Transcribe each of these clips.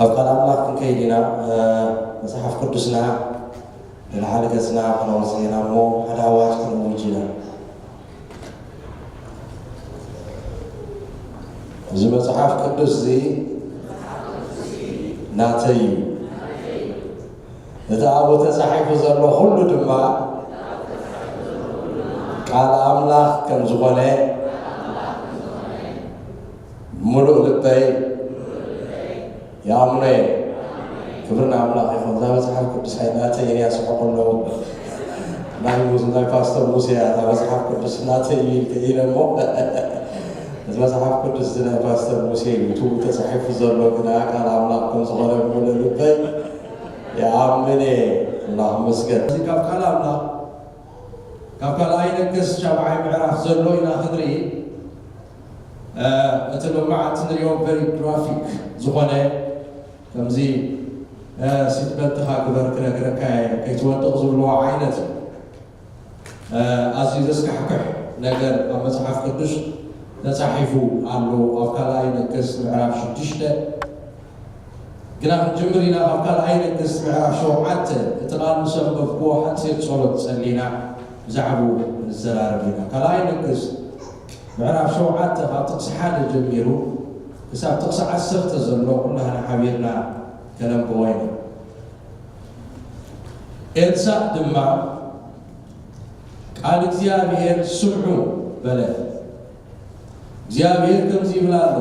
ኣብ ቃል ኣምላኽ ክንከይድ ኢና። መጽሓፍ ቅዱስና ንላዕሊ ገጽና ክነውጽእ ኢና እሞ ሓደ ኣዋጅ ክነውጅ ኢና። እዚ መጽሓፍ ቅዱስ እዚ ናተይ እዩ። እቲ ኣብኡ ተጻሒፉ ዘሎ ኩሉ ድማ ቃል ኣምላኽ ከም ዝኾነ ምሉእ ልበይ ይኣምኖ እየ። ክብሪ ንኣምላኽ ይኹን። እዛ መጽሓፍ ቅዱስ ኣይናተይ እያ፣ ስሕቑ ኣለዉ። ናይ ሙስ-፣ ናይ ፓስተር ሙሴ እያ፣ እታ መጽሓፍ ቅዱስ ናተይ እዩ ኢልከ ኢለ እሞ፣ እዚ መጽሓፍ ቅዱስ እዚ ናይ ፓስተር ሙሴ እዩ። እቲ ተጻሒፉ ዘሎ ግና ቃል ኣምላኽ ከም ዝኾነ ብምሉእ ልበይ ይኣምን እየ። ኣምላኽ ይመስገን። እዚ ካብ ቃል ኣምላኽ፣ ካብ ካልኣይ ነገስት ሻብዓይ ምዕራፍ ዘሎ ኢና ክንርኢ። እ፣ እቲ ሎማዓንቲ ንሪኦ ቨሪ ግራፊክ ዝኾነ፣ ከምዚ፣ እ፣ ሲት በልትኻ ግበር ክነግረካ እየ፣ ከይትወድቕ ዝብልዎ ዓይነት እዩ። እ፣ ኣዝዩ ዘስካሕክሕ ነገር ኣብ መጽሓፍ ቅዱስ ተጻሒፉ ኣሎ፣ ኣብ ካልኣይ ነገስት ምዕራፍ ሽዱሽተ። ግና ክንጅምር ኢና። ካብ ካልኣይ ነገስት ምዕራፍ ሸውዓተ፣ እቲ ቃል ምስ ኣንበብክዎ ሓጺር ጸሎት ጸሊና ብዛዕባኡ ክንዘራረብ ኢና። ካልኣይ ነገስት ምዕራፍ ሸውዓተ፣ ካብ ጥቕሲ ሓደ ጀሚሩ ክሳብ ጥቕሲ ዓሰርተ ዘሎ ኩላህና ሓቢርና ከነንብቦ ኢና። ኤልሳእ ድማ፣ "ቃል እግዚኣብሔር ስምዑ" በለ። እግዚኣብሔር ከምዚ ይብል ኣሎ፣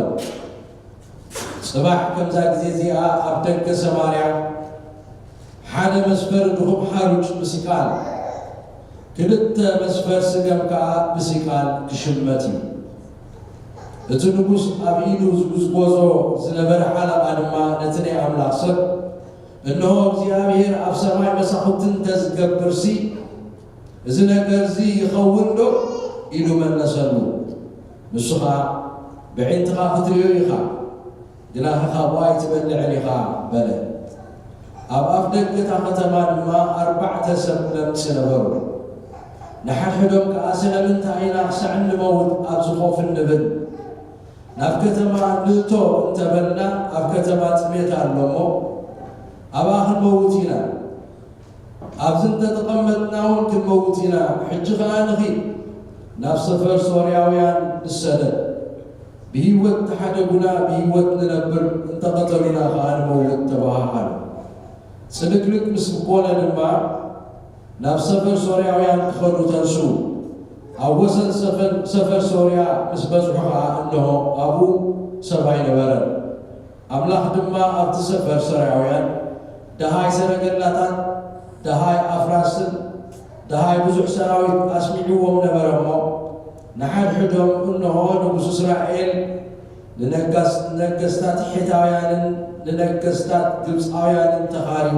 "ጽባሕ ከምዛ ግዜ እዚኣ ኣብ ደገ ሰማርያ ሓደ መስፈር ድኹም ሓሩጭ ብሲቃል፣ ክልተ መስፈር ስገም ከኣ ብሲቃል ክሽመት እዩ።" እቲ ንጉስ ኣብ ኢዱ ዝጉዝጎዞ ዝነበረ ሓለቓ ድማ ነቲ ናይ ኣምላኽ ሰብ፣ "እንሆ፣ እግዚኣብሔር ኣብ ሰማይ መሳኹቲ እንተ ዝገብርሲ፣ እዚ ነገርዚ ይኸውን ዶ?" ኢሉ መለሰሉ። ንሱ ኸኣ፣ "ብዒንትኻ ክትርእዮ ኢኻ፣ ግናኸ ካብኡ ኣይትበልዕን ኢኻ" በለ። ኣብ ኣፍ ደገ እታ ከተማ ድማ ኣርባዕተ ሰብ ለምጺ ነበሩ። ንሓድሕዶም ከኣ፣ "ስለምንታይ ኢና ክሳዕ እንመውት ኣብዚ ኮፍ እንብል? ናብ ከተማ ንእቶ እንተበልና፣ ኣብ ከተማ ጥሜት ኣሎ እሞ፣ ኣብኣ ክንመውት ኢና። ኣብዚ እንተተቐመጥና እውን ክንመውት ኢና። ሕጂ ኸኣ ንኺድ፣ ናብ ሰፈር ሶርያውያን ንሰደድ። ብህይወት ተሓደጉና፣ ብህይወት ንነብር፣ እንተቐተሉና ኸኣ ንመውት" ተባሃሃሉ። ጽልግልግ ምስ ኮነ ድማ፣ ናብ ሰፈር ሶርያውያን ክኸዱ ተንስኡ። ኣብ ወሰን ሰፈር፣ ሰፈር ሶርያ ምስ በጽሑ ኸኣ፣ እንሆ፣ ኣብኡ ሰብ ኣይነበረን። ኣምላኽ ድማ ኣብቲ ሰፈር ሶርያውያን ደሃይ ሰረገላታት፣ ደሃይ ኣፍራስን ደሃይ ብዙሕ ሰራዊት ኣስሚዕዎም ነበረ እሞ፣ ንሓድሕዶም፣ "እንሆ፣ ንጉስ እስራኤል ንነጋስ-፣ ንነገስታት ሒታውያንን ንነገስታት ግብፃውያንን ተኻርዩ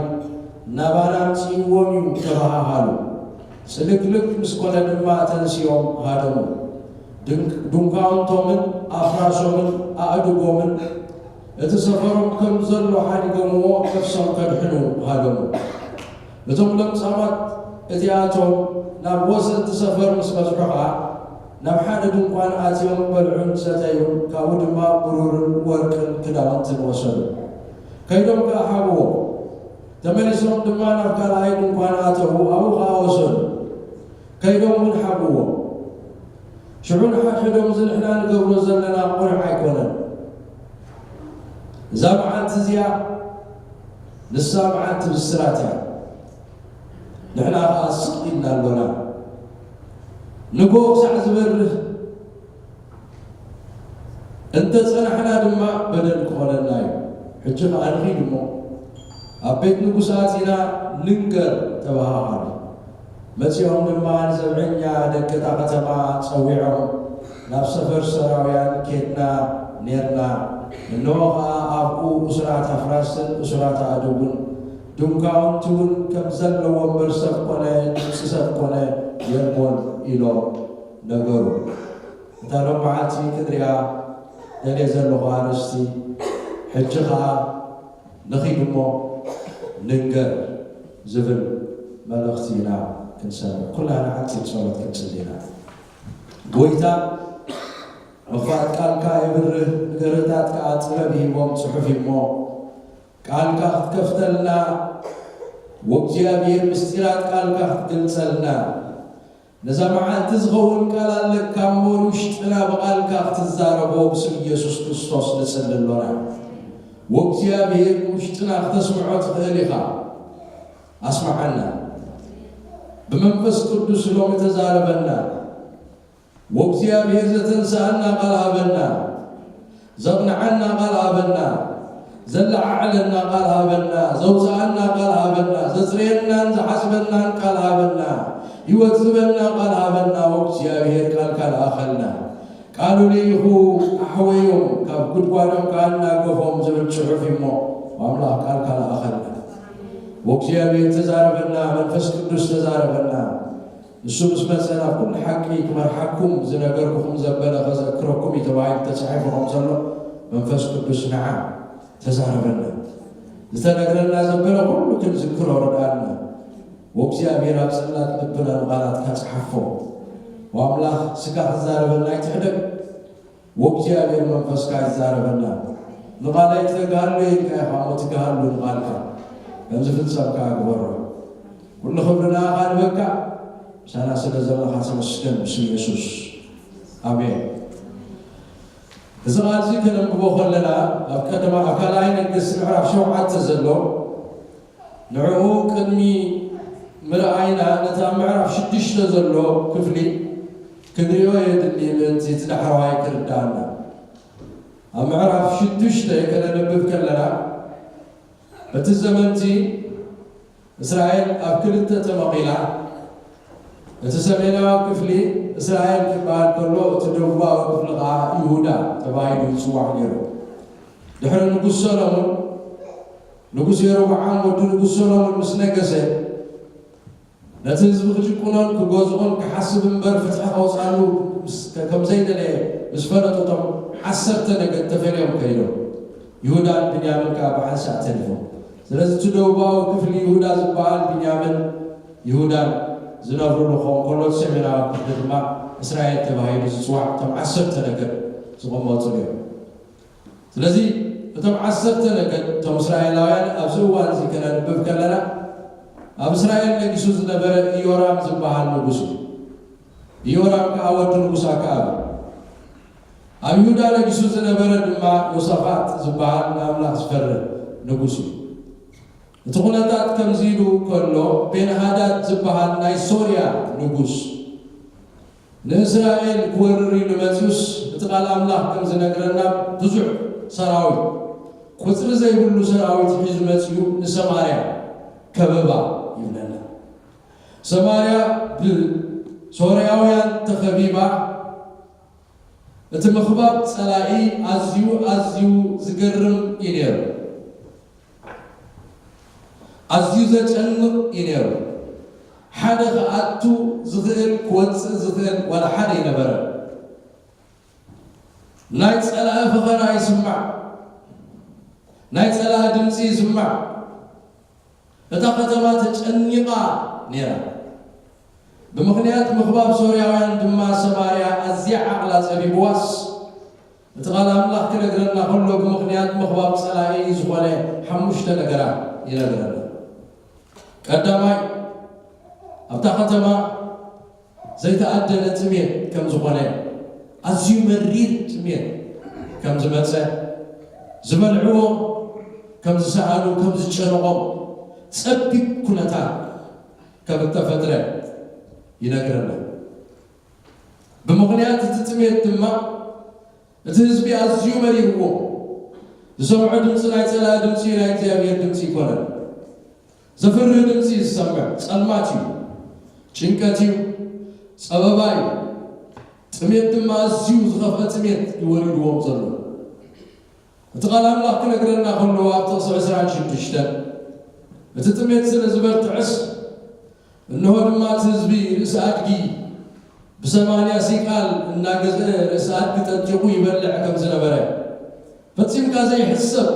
ናባና ኣምፂእዎም እዩ" ተባሃሃሉ። ጽልግልግ ምስ ኮነ ድማ ተንሲኦም ሃደሙ። ድንክ-፣ ድንኳውንቶምን ኣፍራሶምን ኣእዱጎምን እቲ ሰፈሮም ከም ዘሎ ሓዲጎምዎ ነፍሶም ከድሕኑ ሃደሙ። እቶም ለምጻማት እቲኣቶም ናብ ወሰንቲ ሰፈር ምስ በጽሑ ኸኣ፣ ናብ ሓደ ድንኳን ኣትዮም በልዑን ሰተዩን፣ ካብኡ ድማ ብሩርን ወርቅን ክዳውንትን ወሰዱ። ከይዶም ከኣ ሃብዎ። ተመሊሶም ድማ ናብ ካልኣይ ድንኳን ኣተዉ፣ ኣብኡ ኸኣ ወሰዱ። ከይዶም እውን ሃብዎ። ሽዑ ንሓድሕዶም፣ "እዚ ንሕና ንገብሮ ዘለና ቅኑዕ ኣይኮነን። እዛ መዓልቲ እዚኣ ንሳ መዓልቲ ብስራት እያ። ንሕና ኸኣ ስቕ ኢልና ኣሎና። ንግሆ ክሳዕ ዝበርህ እንተ ጸናሕና ድማ በደል ክኾነና እዩ። ሕጂ ኸኣ ንኺድ እሞ ኣብ ቤት ንጉስ ኣቲና ንንገር" ተባሃሃሉ። መጺኦም ድማ ንዘብዐኛ ደቂ እታ ከተማ ጸዊዖም፣ "ናብ ሰፈር ሶርያውያን ኬድና ኔርና፣ እንሆ ኸኣ ኣብኡ እሱራት ኣፍራስን እሱራት ኣእዱግን ድንኳውንቲ እውን ከም ዘለዎ እምበር ሰብ ኮነ ድምጺ ሰብ ኮነ የልቦን" ኢሎም ነገሩ። እታ ሎም መዓልቲ ክንሪኣ ደልየ ዘለኹ ኣርእስቲ፣ ሕጂ ኸኣ ንኺድ እሞ ንንገር ዝብል መልእኽቲ ኢና ክንሰምዕ። ኩላና ሓጺር ጸሎት ክንጽሊ ኢና። ጎይታ፣ ምኽፋት ቃልካ የብርህ፣ ንገርህታት ከኣ ጥበብ ይህቦም፣ ጽሑፍ እሞ ቃልካ ክትከፍተልና፣ ወእግዚኣብሔር፣ ምስጢራት ቃልካ ክትገልጸልና፣ ነዛ መዓልቲ ዝኸውን ቃል ኣለካ እሞ፣ ንውሽጥና ብቓልካ ክትዛረቦ ብስም ኢየሱስ ክርስቶስ ንጽሊ ኣሎና። ወእግዚኣብሔር፣ ንውሽጥና ክተስምዖ ትኽእል ኢኻ። ኣስምዓና። ብመንፈስ ቅዱስ ሎሚ ተዛረበና። ወእግዚኣብሔር፣ ዘተንስኣና ቃል ሃበና። ዘቕንዓና ቃል ሃበና። ዘለዓዕለና ቃል ሃበና። ዘውፅኣና ቃል ሃበና። ዘፅርየናን ዝሓፅበናን ቃል ሃበና። ህይወት ዝህበና ቃል ሃበና። ወእግዚኣብሔር፣ ቃልካ ለኣኸልና። ቃሉ ልኢኹ ኣሕወዮም፣ ካብ ጉድጓዶም ከኣ ኣናገፎም ዝብል ጽሑፍ እሞ፣ ኣምላኽ ቃልካ ለኣኸልና። ወእግዚኣብሔር ተዛረበና፣ መንፈስ ቅዱስ ተዛረበና። ንሱ ምስ መጸ ናብ ኩሉ ሓቂ ክመርሓኩም ዝነገርኩኹም ዘበለ ከዘክረኩም እዩ ተባሂሉ ተጻሒፉ ከም ዘሎ፣ መንፈስ ቅዱስ ንዓ ተዛረበና። ዝተነግረና ዘበለ ኩሉ ክንዝክሮ ርድኣና። ወእግዚኣብሔር ኣብ ጽላት ልብና ንቓላትካ ጸሓፎ። ወኣምላኽ ስጋ ክዛረበና ኣይትሕደግ። ወእግዚኣብሔር መንፈስካ ይዛረበና። ንቓለይ ክተግሃሉ ኢልካ ኢኻ እሞ ትግሃሉ ንቓልካ። ከም ዝፍጸም ከኣ ግበሮ። ኩሉ ክብሪ ንኣኻ ንበካ። ምሳና ስለ ዘለኻ ተመስገን ብስም የሱስ። ኣሜን። እዚ ቃል እዚ ከነንብቦ ከለና ኣብ ቀደማ፣ ኣብ ካልኣይ ነገስት ምዕራፍ ሸውዓተ ዘሎ፣ ንዕኡ ቅድሚ ምርኣይና ነቲ ኣብ ምዕራፍ ሽዱሽተ ዘሎ ክፍሊ ክንሪኦ የድሊ፣ ምእንቲ እቲ ዳሕረዋይ ክርዳኣና። ኣብ ምዕራፍ ሽዱሽተ ከነንብብ ከለና፣ በቲ ዘመንቲ እስራኤል ኣብ ክልተ ተመቒላ፣ እቲ ሰሜናዊ ክፍሊ እስራኤል ክበሃል ከሎ፣ እቲ ደቡባዊ ክፍሊ ኸዓ ይሁዳ ተባሂሉ ይጽዋዕ ነይሩ። ድሕሪ ንጉስ ሰሎሞን፣ ንጉስ የሮብዓም ወዲ ንጉስ ሰሎሞን ምስ ነገሰ፣ ነቲ ህዝቢ ክጭቁኖን ክገዝኦን ክሓስብ እምበር ፍትሒ ከውፅኣሉ ምስ-፣ ከ-፣ ከም ዘይደለየ ምስ ፈለጡ፣ እቶም ዓሰርተ ነገድ ተፈልዮም ከይዶም። ይሁዳን ብንያምን ከኣ ብሓንሳእ ተሪፎም። ስለዚ እቲ ደቡባዊ ክፍሊ ይሁዳ ዝበሃል ብንያምን ይሁዳን ዝነብሩሉ ክኸውን ከሎ፣ እቲ ሰሜናዊ ክፍሊ ድማ እስራኤል ተባሂሉ ዝጽዋዕ፣ እቶም ዓሰርተ ነገድ ዝቕመጡሉ እዮም። ስለዚ እቶም ዓሰርተ ነገድ እቶም እስራኤላውያን ኣብዚ እዋን እዚ ከነንብብ ከለና፣ ኣብ እስራኤል ነጊሱ ዝነበረ ኢዮራም ዝበሃል ንጉስ እዩ። ኢዮራም ከኣ ወዲ ንጉስ ኣክኣብ እዩ። ኣብ ይሁዳ ነጊሱ ዝነበረ ድማ ዮሳፋጥ ዝበሃል ንኣምላኽ ዝፈርህ ንጉስ እዩ። እቲ ኩነታት ከምዚ ኢሉ ከሎ፣ ቤንሃዳድ ዝበሃል ናይ ሶርያ ንጉስ ንእስራኤል ክወርር ኢሉ መጺኡስ፣ እቲ ቃል ኣምላኽ ከም ዝነግረና፣ ብዙሕ ሰራዊት፣ ቁጽሪ ዘይብሉ ሰራዊት ሒዙ መጺኡ ንሰማርያ ከበባ ይብለና። ሰማርያ ብሶርያውያን ተኸቢባ፣ እቲ ምኽባብ ጸላኢ ኣዝዩ፣ ኣዝዩ ዝገርም እዩ ነይሩ። ኣዝዩ ዘጨንቕ እዩ ነይሩ። ሓደ ክኣቱ ዝኽእል፣ ክወጽእ ዝኽእል ዋላ ሓደ ኣይነበረን። ናይ ጸላኢ ፈኸራ ይስማዕ፣ ናይ ጸላኢ ድምጺ ይስማዕ። እታ ከተማ ተጨኒቓ ነይራ። ብምኽንያት ምኽባብ ሶርያውያን ድማ ሰማርያ ኣዝያ ዓቕላ ጸቢብዋስ፣ እቲ ቃል ኣምላኽ ክነግረና ከሎ፣ ብምኽንያት ምኽባብ ጸላኢ ዝኾነ ሓሙሽተ ነገራት ይነግረና። ቀዳማይ፣ ኣብታ ከተማ ዘይተኣደነ ጥሜት ከም ዝኾነ፣ ኣዝዩ መሪር ጥሜት ከም ዝመጸ፣ ዝበልዕዎ ከም ዝሰኣኑ፣ ከም ዝጨነቖም፣ ጸቢብ ኩነታት ከም እተፈጥረ ይነግረና። ብምኽንያት እቲ ጥሜት ድማ፣ እቲ ህዝቢ ኣዝዩ መሪርዎ። ዝሰምዖ ድምፂ ናይ ጸላኢ ድምፂ፣ ናይ እግዚኣብሔር ድምፂ ኣይኮነን። ዘፍርህ ድምፂ እዩ ዝሰምዕ። ጸልማት እዩ፣ ጭንቀት እዩ፣ ጸበባ እዩ። ጥሜት ድማ ኣዝዩ ዝኸፍአ ጥሜት እዩ ወሪድዎም ዘሎ። እቲ ቃል ኣምላኽ ክነግረና ከሎ፣ ኣብ ጥቕሲ ዕስራን ሽዱሽተን፣ እቲ ጥሜት ስለ ዝበርትዕስ፣ እንሆ ድማ እቲ ህዝቢ ርእሲ ኣድጊ ብሰማንያ ሲቃል እናገዝአ ርእሲ ኣድጊ ጠንጢቑ ይበልዕ ከም ዝነበረ፣ ፈጺምካ ዘይሕሰብ፣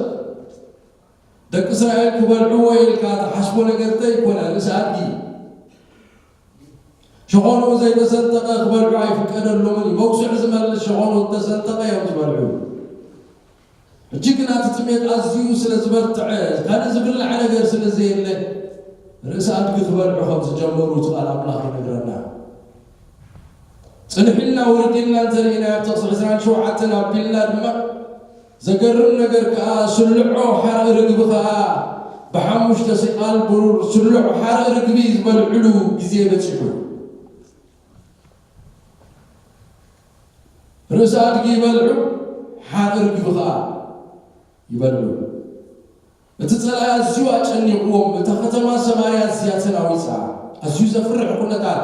ደቂ እስራኤል ክበልዕዎ ኢልካ ትሓስቦ ነገር ዘይኮነ ርእሲ ኣድጊ ሸኾንኡ ዘይተሰንጠቐ ክበልዑ ኣይፍቀደሎምን እዩ። መጉስዕ ዝመልስ ሸኾንኡ ዝተሰንጠቐ እዮም ዝበልዑ። ሕጂ ግን እቲ ጥሜት ኣዝዩ ስለ ዝበርትዐ፣ ካልእ ዝብላዕ ነገር ስለ ዘየለ፣ ርእሲ ኣድጊ ክበልዑ ከም ዝጀመሩ እቲ ቃል ኣምላኽ ይነግረና። ጽንሕ ኢልና ውርድ ኢልና እንተርኢና፣ ኣብ ጥቕሲ ዕስራን ሸውዓተን ኣቢልና ድማ፣ ዘገርም ነገር ከኣ፣ ስልዖ ሓርኢ ርግቢ ከኣ ብሓሙሽተ ሲቓል ብሩር ስልዖ ሓርኢ ርግቢ ዝበልዕሉ ግዜ በጺሑ። ርእሲ ኣድጊ ይበልዑ፣ ሓርኢ ርግቢ ከኣ ይበልዑ። እቲ ጸላኢ ኣዝዩ ኣጨኒቕዎም፣ እታ ከተማ ሰማርያ ኣዝያ ተናዊጻ። ኣዝዩ ዘፍርሕ ኩነታት፣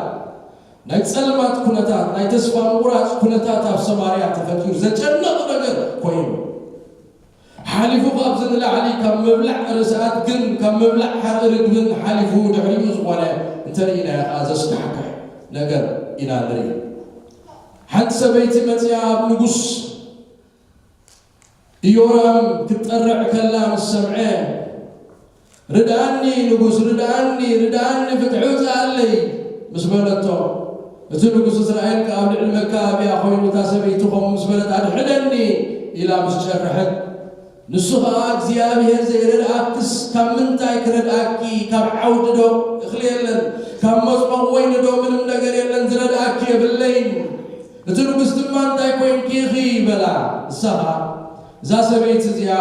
ናይ ጸልማት ኩነታት፣ ናይ ተስፋ ምቑራጽ ኩነታት ኣብ ሰማርያ ተፈጢሩ። ዘጨንቕ ነገር ኮይኑ። ሓሊፉ ካብዚ ንላዕሊ ካብ ምብላዕ ርእሲ ኣድግን ካብ ምብላዕ ሓርኢ ርግብን ሓሊፉ ድሕሪኡ ዝኾነ እንተርኢናዮ ከኣ ዘስካሕክሕ ነገር ኢና ንርኢ። ሓንቲ ሰበይቲ መጺኣ ኣብ ንጉስ ኢዮራም ክትጠርዕ ከላ ምስ ሰምዐ፣ "ርድኣኒ ንጉስ፣ ርድኣኒ፣ ርድኣኒ፣ ፍትሒ ውፅኣለይ" ምስ በለቶ፣ እቲ ንጉስ እስራኤል ከኣ ኣብ ልዕሊ መካብያ ኮይኑ፣ እታ ሰበይቲ ከምኡ ምስ በለት፣ "ኣድሕነኒ" ኢላ ምስ ጨርሐት፣ ንሱ ኸኣ፣ "እግዚኣብሔር ዘይረድኣክስ ካብ ምንታይ ክረድኣኪ? ካብ ዓውዲ ዶ እኽሊ የለን? ካብ መጽሞቕ ወይኒ ዶ ምንም ነገር የለን? ዝረድኣኪ የብለይን። እቲ ንጉስ ድማ፣ እንታይ ኮይንኪ ኢኺ?" በላ። ንሳ ኸኣ፣ "እዛ ሰበይቲ እዚኣ፣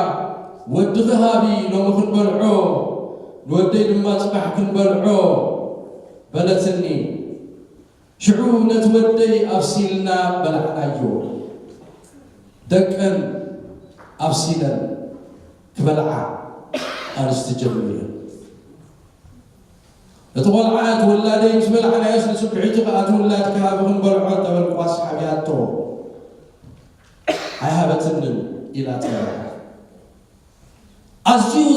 ወድኺ ሃቢ፣ ሎሚ ክንበልዖ፣ ንወደይ ድማ ጽባሕ ክንበልዖ" በለትኒ። ሽዑ ነቲ ወደይ ኣብሲልና በላዕናዮ። ደቀን ኣብሲለን ክበልዓ ኣንስቲ ጀሚረን። እቲ ቆልዓ፣ እቲ ውላደይ ምስ በላዕናዮስ፣ ንጽብሒቱ ከኣ እቲ ውላድኪ ሃቢ ክንበልዖ እንተበልኳስ፣ ሓብያቶ ኣይሃበትንን ኢላ ጸረፈት። ኣዝዩ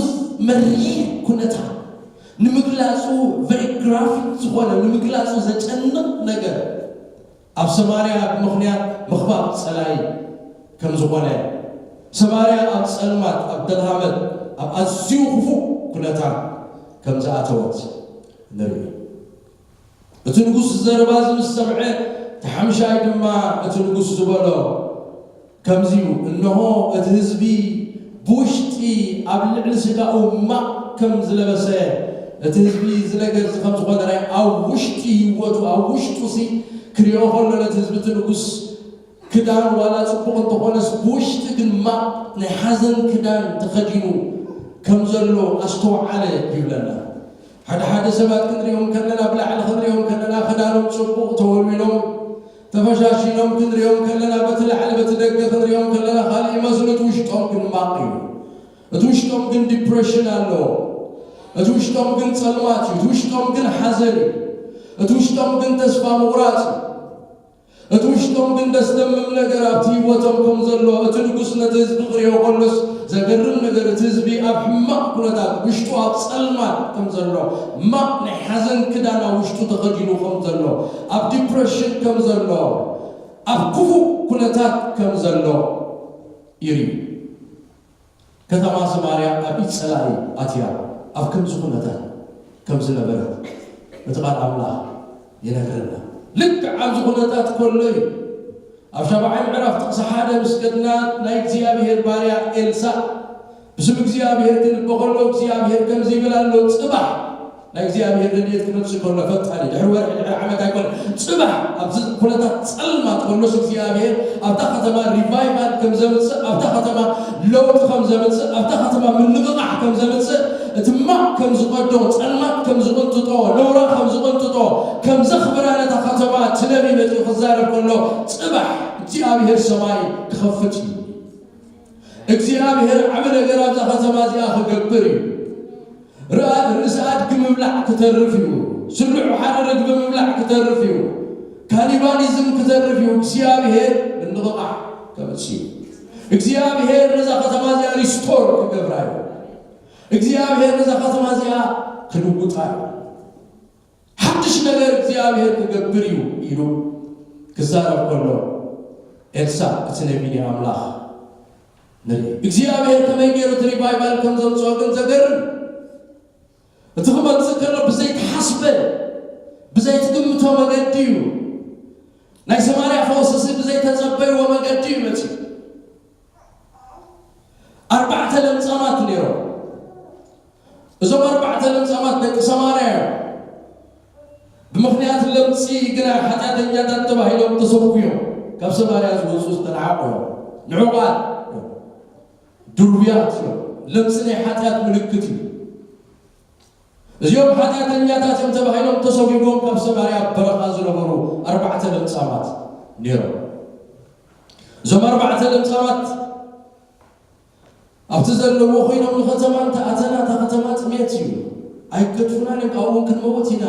መሪር ኩነታት፣ ንምግላጹ very graphic ዝኾነ፣ ንምግላጹ ዘጨንቕ ነገር፣ ኣብ ሰማርያ ብምኽንያት ምኽባብ ጸላኢ ከም ዝኾነ፣ ሰማርያ ኣብ ጸልማት፣ ኣብ ደልሃመት፣ ኣብ ኣዝዩ ክፉእ ኩነታት ከም ዝኣተወት ንርኢ። እቲ ንጉስ ዘረባ እዚ ምስ ሰምዐ፣ እቲ ሓምሻይ ድማ እቲ ንጉስ ዝበሎ ከምዚ እዩ፣ "እንሆ፣ እቲ ህዝቢ ብውሽጢ ኣብ ልዕሊ ስጋኡ ማቕ ከም ዝለበሰ፣ እቲ ህዝቢ እዚ ነገር እዚ ከም ዝኾነ ርኣይ፣ ኣብ ውሽጢ ህይወቱ፣ ኣብ ውሽጡ ሲ ክሪኦ ከሎ፣ ነቲ ህዝቢ እቲ ንጉስ ክዳን ዋላ ጽቡቕ እንተኾነስ፣ ብውሽጢ ግን ማቕ ናይ ሓዘን ክዳን ተኸዲኑ ከም ዘሎ ኣስተውዓለ" ይብለና። ሓደ ሓደ ሰባት ክንሪኦም ከለና፣ ብላዕሊ ክንሪኦም ከለና፣ ክዳኖም ጽቡቕ ተወልዊሎም፣ ተፈሻሺኖም ክንሪኦም ከለና፣ በቲ ላዕሊ፣ በቲ ደገ ክንሪኦም ከለና፣ ካልእ ይመስሉ፣ እቲ ውሽጦም ግን ማቕ እዩ። እቲ ውሽጦም ግን ዲፕሬሽን ኣለዎ። እቲ ውሽጦም ግን ጸልማት እዩ። እቲ ውሽጦም ግን ሓዘን እዩ። እቲ ውሽጦም ግን ተስፋ ምቑራጽ እዩ። እቲ ውሽጦም ግን ደስተምም ነገር ኣብቲ ህይወቶም ከም ዘሎ፣ እቲ ንጉስ ነቲ ህዝቢ ክሪኦ ከሎስ፣ ዘገርም ነገር፣ እቲ ህዝቢ ኣብ ሕማቕ ኩነታት፣ ውሽጡ ኣብ ጸልማት ከም ዘሎ፣ ማቕ ናይ ሓዘን ክዳን ኣብ ውሽጡ ተኸዲኑ ከም ዘሎ፣ ኣብ ዲፕረሽን ከም ዘሎ፣ ኣብ ክፉእ ኩነታት ከም ዘሎ ይርኢ። ከተማ ሰማርያ ኣብ ኢድ ጸላኢ ኣትያ ኣብ ከምዚ ኩነታት ከም ዝነበረት እቲ ቃል ኣምላኽ ይነግረና። ልክዕ ኣብዚ ኩነታት ከሎ እዩ። ኣብ ሻብዓይ ምዕራፍ ጥቕሲ ሓደ ምስ ከድና፣ ናይ እግዚኣብሔር ባርያ ኤልሳእ ብስም እግዚኣብሔር ክንበ ከሎ፣ እግዚኣብሔር ከምዚ ይብል ኣሎ፣ ጽባሕ ናይ እግዚኣብሔር ረድኤት ክመጽእ ከሎ ፈጣን እዩ። ድሕሪ ወርሒ፣ ድሕሪ ዓመት ኣይኮነን። ጽባሕ ኣብዚ ኩነታት ጸልማት ከሎስ እግዚኣብሔር ኣብታ ከተማ ሪቫይቫል ከም ዘምጽእ፣ ኣብታ ከተማ ለውጢ ከም ዘምጽእ፣ ኣብታ ከተማ ምንቕቓሕ ከም ዘምጽእ፣ እቲ ማቕ ከም ዝቐዶ፣ ጸልማት ከም ዝቕንጥጦ፣ ነውራ ከም ዝቕንጥጦ፣ ከም ዘኽብራ ነታ ከተማ እቲ ነቢይ መጺኡ ክዛረብ ከሎ፣ ጽባሕ እግዚኣብሔር ሰማይ ክኸፍት እዩ። እግዚኣብሔር ዓቢ ነገር ኣብዛ ከተማ እዚኣ ክገብር እዩ። ርኣ-፣ ርእሲ ኣድጊ ምብላዕ ክተርፍ እዩ። ስሉዕ ሓደ ርግቢ ምብላዕ ክተርፍ እዩ። ካኒባሊዝም ክተርፍ እዩ። እግዚኣብሔር ምንቕቓሕ ከምጽእ እዩ። እግዚኣብሔር ነዛ ከተማ እዚኣ ሪስቶር ክገብራ እዩ። እግዚኣብሔር ነዛ ከተማ እዚኣ ክልውጣ እዩ። ሓድሽ ነገር እግዚኣብሔር ክገብር እዩ ኢሉ ክዛረብ ከሎ፣ ኤልሳእ እቲ ነቢይ ኣምላኽ ንርኢ። እግዚኣብሔር ከመይ ገይሩ እቲ ሪቫይቫል ከም ዘምጽኦ ግን ዘገርም። እቲ ክመጽእ ከሎ ብዘይተሓስበ፣ ብዘይትግምቶ መገዲ እዩ። ናይ ሰማርያ ፈውስሲ ብዘይተጸበይዎ መገዲ እዩ መጺኡ። ኣርባዕተ ለምጻማት ነይሮም። እዞም ኣርባዕተ ለምጻማት ደቂ ሰማርያ እዮም። ብምኽንያት ለምጺ ግና ሓጢኣተኛታት ተባሂሎም ተሰጉዮም ካብ ሰማርያ ዝወጹ ዝተናሓቑ እዮም። ንዑቓት እዮም። ድሩያት እዮም። ለምጺ ናይ ሓጢኣት ምልክት እዩ። እዚኦም ሓጢኣተኛታት እዮም ተባሂሎም ተሰጒጎም ካብ ሰማርያ በረኻ ዝነበሩ ኣርባዕተ ለምጻማት ነይሮም። እዞም ኣርባዕተ ለምጻማት ኣብቲ ዘለዎ ኮይኖም ንኸተማ እንተኣተና እታ ከተማ ጥሜት እዩ፣ ኣይገድፉናን እዮም፣ ኣብኡ እውን ክንመውት ኢና፣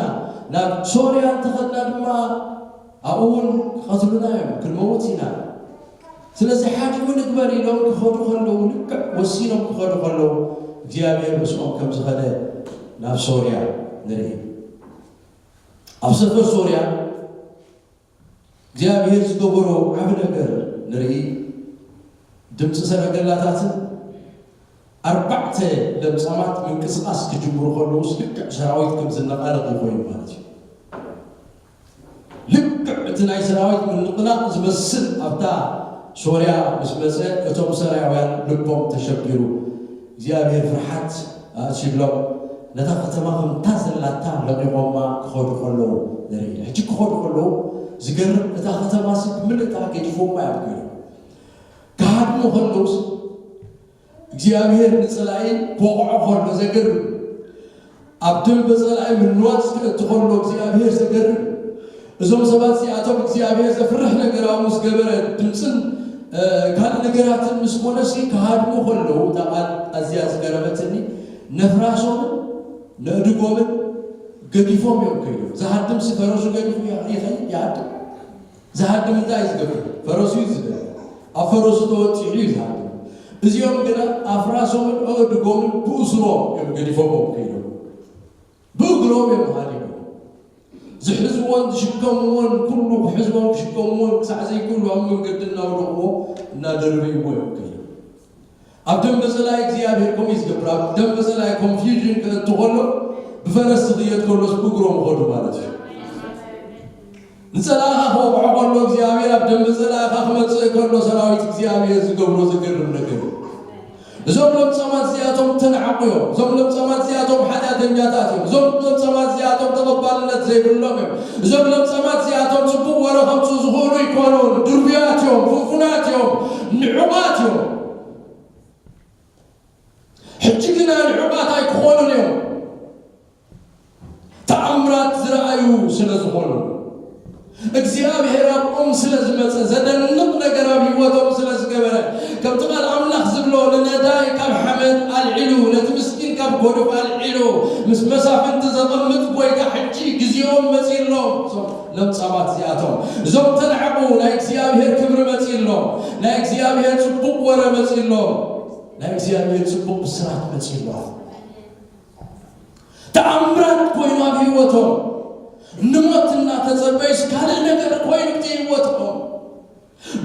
ናብ ሶርያ እንተኸድና ድማ ኣብኡ እውን ክቐትሉና እዮም፣ ክንመውት ኢና። ስለዚ ሓዲኡ ንግበር ኢሎም ክኸዱ ከለዉ፣ ልክዕ ወሲኖም ክኸዱ ከለዉ እግዚኣብሔር ምስኦም ከም ዝኸደ ናብ ሶርያ ንርኢ። ኣብ ሰፈር ሶርያ እግዚኣብሔር ዝገበሮ ዓቢ ነገር ንርኢ። ድምፂ ሰረገላታትን ኣርባዕተ ለምጻማት ምንቅስቃስ ክጅምሩ ከለውስ ልክዕ ሰራዊት ከም ዝነቓነቕ ይኾይኑ ማለት እዩ። ልክዕ እቲ ናይ ሰራዊት ምንቕናቕ ዝመስል ኣብታ ሶርያ ምስ መጸ እቶም ሰራያውያን ልቦም ተሸቢሩ እግዚኣብሔር ፍርሓት ኣእትዩሎም ነታ ከተማ ከምታ ዘላታ ለቒቖማ ክኸዱ ከለዉ ንርኢ። ሕጂ ክኸዱ ከለዉ ዝገርም እታ ከተማሲ ብምልእታ ገዲፎማ እዮም ኮይኖም ክሃድሙ ከለውስ እግዚኣብሔር ንጸላኢ ክወቕዖ ከሎ ዘገርም ኣብ ደንበ ጸላኢ ምንዋጽ ክእቲ ከሎ እግዚኣብሔር ዘገርም እዞም ሰባት እዚኣቶም እግዚኣብሔር ዘፍርሕ ነገር ኣብ ምስ ገበረ ድምፅን ካልእ ነገራትን ምስ ኮነሲ ክሃድሙ ከለዉ እታ ቃል ኣዝያ ዝገረመትኒ ነፍራሶምን ነእድጎምን ገዲፎም እዮም ከይዶም ዝሃድምሲ ፈረሱ ገዲፉ ይኸይድ ይሃድም ዝሃድም እንታይ እዩ ዝገብር ፈረሱ እዩ ዝደ ኣብ ፈረሱ ተወፂዑ እዩ ዝሃድም እዚኦም ግና ኣፍራሶምን ኣእድጎምን ብእስሮም እዮም ገዲፎም ከይዶም ብእግሮም እዮም ሃዲሞም ዝሕዝዎን ዝሽከምዎን ኩሉ ክሕዝዎም ክሽከምዎን ክሳዕ ዘይክእሉ ኣብ መንገዲ እናወደቕዎ እናደርበይዎ እዮም ከይዶም ኣብ ደንበ ጸላኢ እግዚኣብሔር ከምኡ እዩ ዝገብር ኣብ ደንበ ጸላኢ ኮንፊውዥን ክእቱ ከሎ ብፈረስ ዝኽየድ ከሎስ ብእግሮም ኸዱ ማለት እዩ ንጸላእኻ ክወቕዖ ከሎ እግዚኣብሔር ኣብ ደንበ ጸላእኻ ክመጽእ ከሎ ሰራዊት እግዚኣብሔር ዝገብሮ ዝገርም ነገር እዩ እዞም ለምጻማት እዚኣቶም ተናዓቑ እዮም እዞም ለምጻማት እዚኣቶም ሓጢኣተኛታት እዮም እዞም ለምጻማት እዚኣቶም ተቐባልነት ዘይብሎም እዮም እዞም ለምጻማት እዚኣቶም ጽቡቕ ወረ ከምጽኡ ዝኽእሉ ይኮኑን ድርቡያት እዮም ፍንፉናት እዮም ንዑቓት እዮም ሕጂ ግና ንዑቓት ኣይክኾኑን እዮም ተኣምራት ዝረኣዩ ስለ ዝኾኑ እግዚኣብሔር ኣብኦም ስለ ዝመፀ ዘደንቕ ነገር ኣብ ህይወቶም ስለ ዝገበረ ከምቲ ቃል ኣምላኽ ዝብሎ ንነዳይ ካብ ሓመድ ኣልዒሉ ነቲ ምስኪን ካብ ጎድፍ ኣልዒሉ ምስ መሳፍንቲ ዘቐምጥ ጎይታ ሕጂ ግዜኦም መፂእሎም እዞም ለምጻማት እዚኣቶም እዞም ተናዕቑ ናይ እግዚኣብሔር ክብሪ መፂእሎም ናይ እግዚኣብሔር ፅቡቕ ወረ መፂእሎም ናይ እግዚኣብሔር ፅቡቕ ብስራት መፂእሎም ተኣምራት ኮይኑ ኣብ ህይወቶም ንሞት እናተጸበዩስ ካልእ ነገር ኮይኑ እቲ ህይወትኦም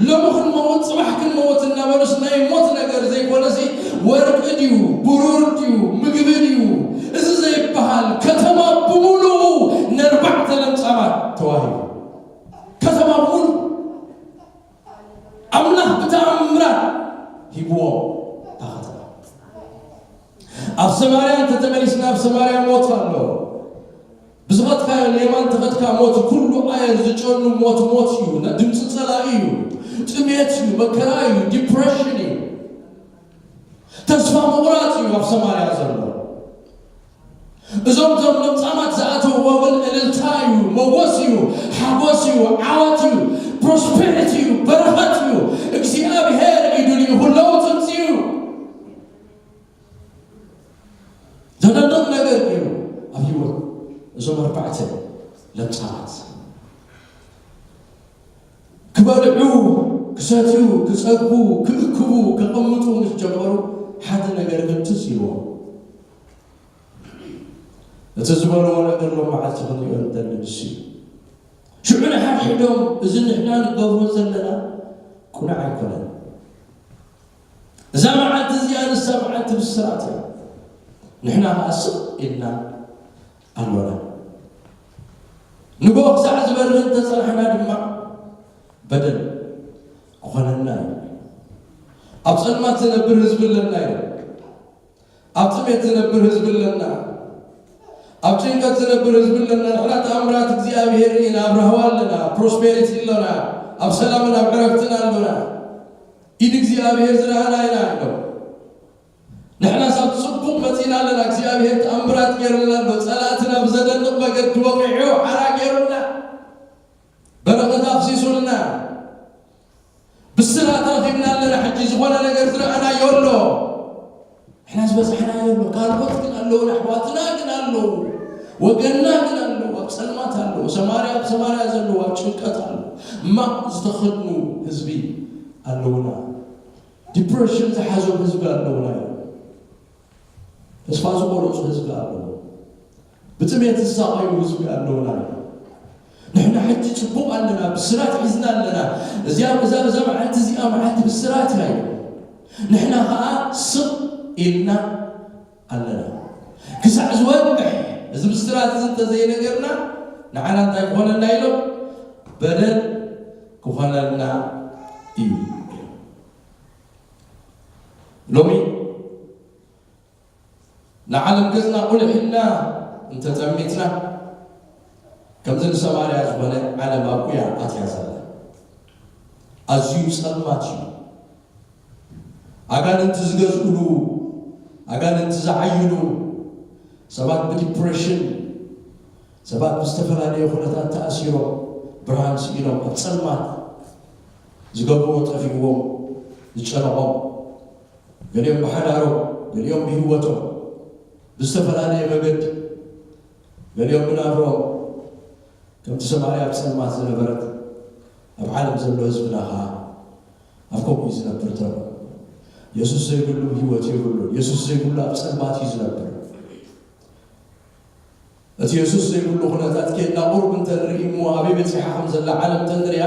ሎሚ ክንመውት ጽባሕ ክንመውት እናበሉስ ናይ ሞት ነገር ዘይኮነሲ ወርቂ ድዩ ብሩር ድዩ ምግቢ ድዩ እዚ ዘይበሃል ከተማ ብምሉኡ ነርባዕተ ለምጻማት ተዋሂቡ ከተማ ብምሉ ኣምላኽ ብተኣምራት ሂብዎም እታ ከተማ ኣብ ሰማርያ እንተተመሊስና ኣብ ሰማርያ ሞት ኣሎ ብዝኸድካዮ ንየማን ተኸድካ ሞት ኩሉ ኣየር ዝጨኑ ሞት ሞት እዩ ድምፂ ፀላኢ እዩ ጥሜት እዩ መከራ እዩ ዲፕሬሽን እዩ ተስፋ ምቑራፅ እዩ ኣብ ሰማርያ ዘሎ እዞም ቶም ለምጻማት ዝኣተውዎ ግን እልልታ እዩ፣ መጎስ እዩ፣ ሓጎስ እዩ፣ ዓወት እዩ፣ ፕሮስፔሪቲ እዩ፣ በረኸት እዩ። እግዚኣብሔር ኢዱ ልኢኹ ለውጢ ምጽኡ እዩ። ዘደንቕ ነገር እዩ ኣብ ህይወት እዞም ኣርባዕተ ለምጻማት። ክበልዑ፣ ክሰትዩ፣ ክጸግቡ፣ ክእክቡ፣ ከቐምጡ ምስ ጀመሩ ሓደ ነገር ግን ትዝ ኢልዎም። እቲ ዝበልዎ ነገር ሎም መዓልቲ ክንሪኦ ንደሊ ንሱ እዩ። ሽዑ ንሓድሕዶም እዚ ንሕና ንገብሮ ዘለና ቁኑዕ ኣይኮነን። እዛ መዓልቲ እዚኣ ንሳ መዓልቲ ብስራት እያ። ንሕና ከዓ ስቕ ኢልና ኣሎና። ንጎ ክሳዕ ዝበርህ እንተጸናሕና ድማ በደል ክኾነና እዩ። ኣብ ጸልማት ዝነብር ህዝቢ ኣለና እዩ። ኣብ ጥሜት ዝነብር ህዝቢ ኣለና። ኣብ ጭንቀት ዝነብር ህዝቢ ኣለና። ንሕና ተኣምራት እግዚኣብሔር ኢና፣ ኣብ ራህዋ ኣለና፣ ፕሮስፔሪቲ ኣለና፣ ኣብ ሰላምን ኣብ ዕረፍትን ኣሎና። ኢድ እግዚኣብሔር ዝረኣና ኢና ኢሎም። ንሕናስ ኣብ ጽቡቕ መጺና ኣለና። እግዚኣብሔር ተኣምራት ገይሩልና ኣሎ። ጸላእትና ብዘደንቕ መገዲ ወቒዑ ሓራ ገይሩልና፣ በረኸት ኣፍሲሱልና፣ ብስራት ረኺብና ኣለና። ሕጂ ዝኾነ ነገር ዝረኣናዮ ኣሎ። ንሕና ዝበጻሕናዮ ኣሎ። ካልኦት ግን ኣለዉና። ኣሕዋትና ግን ኣለዉ። ወገንና ግን ኣለዉ። ኣብ ጸልማት ኣለዉ። ሰማርያ ኣብ ሰማርያ ዘለዉ ኣብ ጭንቀት ኣለዉ። ማቕ ዝተኸድኑ ህዝቢ ኣለዉና። ዲፕሬሽን ዝሓዞም ህዝቢ ኣለዉና እዮም። ተስፋ ዝቆረጹ ህዝቢ ኣለዉ። ብጥሜት ዝሳቐዩ ህዝቢ ኣለዉና እዮም። ንሕና ሕጂ ጽቡቕ ኣለና፣ ብስራት ሒዝና ኣለና። እዚኣ፣ እዛ፣ እዛ መዓልቲ እዚኣ መዓልቲ ብስራት እያ እዩ። ንሕና ኸኣ ስቕ ኢልና ኣለና። ክሳዕ ዝወግሕ እዚ ብስራት እዚ እንተዘይነገርና፣ ንዓና እንታይ ክኾነና ኢሎም? በደል ክኾነና እዩ። ሎሚ ንዓለም ገጽና ቁልሕ ኢልና እንተጠሚትና፣ ከምዚ ንሰማርያ ዝኾነ ዓለም ኣብኡ እያ ኣትያ ዘላ። ኣዝዩ ጸልማት እዩ። ኣጋንንቲ ዝገዝኡሉ፣ ኣጋንንቲ ዝዓይሉ፣ ሰባት ብዲፕሬሽን፣ ሰባት ብዝተፈላለየ ኩነታት ተኣሲሮም፣ ብርሃን ስኢኖም፣ ኣብ ጸልማት ዝገብርዎ ጠፊእዎም፣ ዝጨነቖም፣ ገሊኦም ብሓዳሮም፣ ገሊኦም ብህይወቶም፣ ብዝተፈላለየ መገዲ፣ ገሊኦም ብናብርኦም፣ ከምቲ ሰማርያ ኣብ ጸልማት ዝነበረት፣ ኣብ ዓለም ዘሎ ህዝብና ኸኣ ኣብ ከምኡ እዩ ዝነብር ዘሎ። የሱስ ዘይብሉ ህይወት የብሉን። የሱስ ዘይብሉ ኣብ ጸልማት እዩ ዝነብር። እቲ የሱስ ዘይብሉ ኩነታት ኬድና ቁሩብ እንተ ንርኢ እሞ፣ ኣበይ በጺሓ ከም ዘላ ዓለም እንተ ንሪኣ፣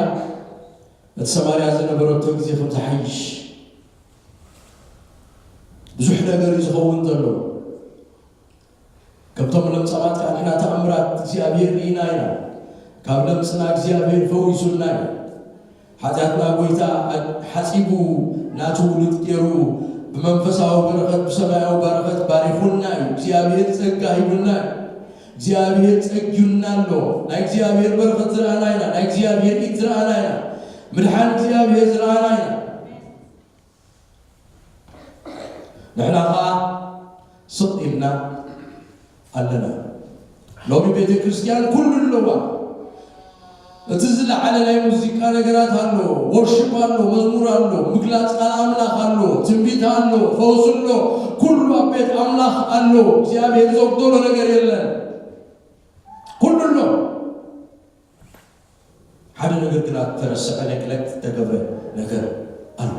እቲ ሰማርያ ዝነበረቶ ግዜ ከም ዝሓይሽ ብዙሕ ነገር እዩ ዝኸውን ዘሎ። ከምቶም ለምጻማት ከኣ ንሕና ተኣምራት እግዚኣብሔር ርኢና ኢና። ካብ ለምጽና እግዚኣብሔር ፈዊሱና እዩ። ሓጢኣትና ጐይታ ሓጺቡ ናቱ ውሉድ ገይሩ ብመንፈሳዊ በረኸት፣ ብሰማያዊ በረኸት ባሪኹና እዩ። እግዚኣብሔር ጸጋ ሂቡና እዩ። እግዚኣብሔር ጸጊዩና ኣሎ። ናይ እግዚኣብሔር በረኸት ዝረኣና ኢና። ናይ እግዚኣብሔር ኢድ ዝረኣና ኢና። ምድሓን እግዚኣብሔር ዝረኣና ኢና። ንሕና ኸኣ ስቕ ኢልና ኣለና። ሎሚ ቤተ ክርስቲያን ኩሉ ኣለዋ። እቲ ዝለዓለ ናይ ሙዚቃ ነገራት ኣሎ፣ ወርሺፕ ኣሎ፣ መዝሙር ኣሎ፣ ምግላጽ ቃል ኣምላኽ ኣሎ፣ ትንቢት ኣሎ፣ ፈውሲ ኣሎ፣ ኩሉ ኣብ ቤት ኣምላኽ ኣሎ። እግዚኣብሔር ዘጉደሎ ነገር የለን። ኩሉ ኣሎ። ሓደ ነገር ግና እተረስዐ፣ ኔግለክት እተገብረ ነገር ኣሎ።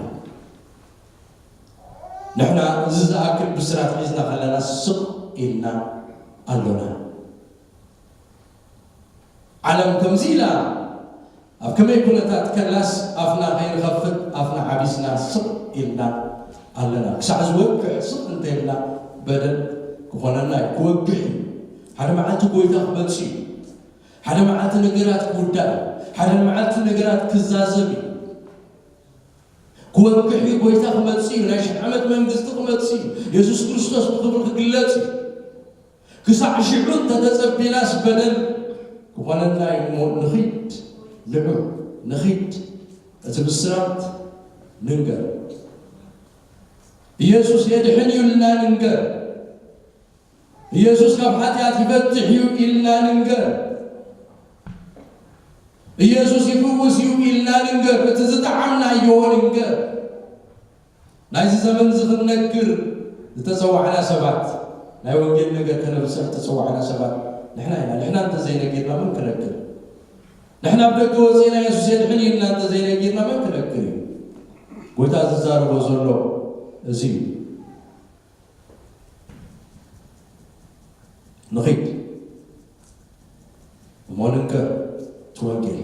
ንሕና እዚ ዝኣክል ብስራት ሒዝና ከለና ስቕ ኢልና ኣሎና። ዓለም ከምዚ ኢላ ኣብ ከመይ ኩነታት ከላስ ኣፍና ከይንኸፍት ኣፍና ዓቢስና ስቕ ኢልና ኣለና። ክሳዕ ዝወግሕ ስቕ እንተኢልና በደል ክኾነና እዩ። ክወግሕ እዩ። ሓደ መዓልቲ ጎይታ ክመጽእ እዩ። ሓደ መዓልቲ ነገራት ክውዳእ እዩ። ሓደ መዓልቲ ነገራት ክዛዘም እዩ። ክወግሕ እዩ። ጎይታ ክመጽእ እዩ። ናይ ሽሕ ዓመት መንግስቲ ክመጽእ እዩ። የሱስ ክርስቶስ ብኽብሪ ክግለጽ እዩ። ክሳዕ ሽዑ እንተተጸቢናስ በደል ክኾነና እዩ እሞ ንኺድ፣ ንዑ፣ ንኺድ፣ እቲ ብስራት ንንገር። ኢየሱስ የድሕን እዩ ኢልና ንንገር። ኢየሱስ ካብ ሓጢኣት ይፈትሕ እዩ ኢልና ንንገር። ኢየሱስ ይፍውስ እዩ ኢልና ንንገር። እቲ ዝጠዓምናዮ ንንገር። ናይዚ ዘመን እዚ ክንነግር ዝተጸዋዕና ሰባት፣ ናይ ወንጌል ነገር ከነብስር ዝተጸዋዕና ሰባት ንሕና ኢና። ንሕና እንተዘይነጊርና መን ክነግር? ንሕና ኣብ ደገ ወጺእና የሱስ የድሕን ኢልና እንተዘይነጊርና መን ክነግር እዩ? ጎይታ ዝዛረቦ ዘሎ እዚ እዩ። ንኺድ እሞ ንንገር እቲ ወንጌል።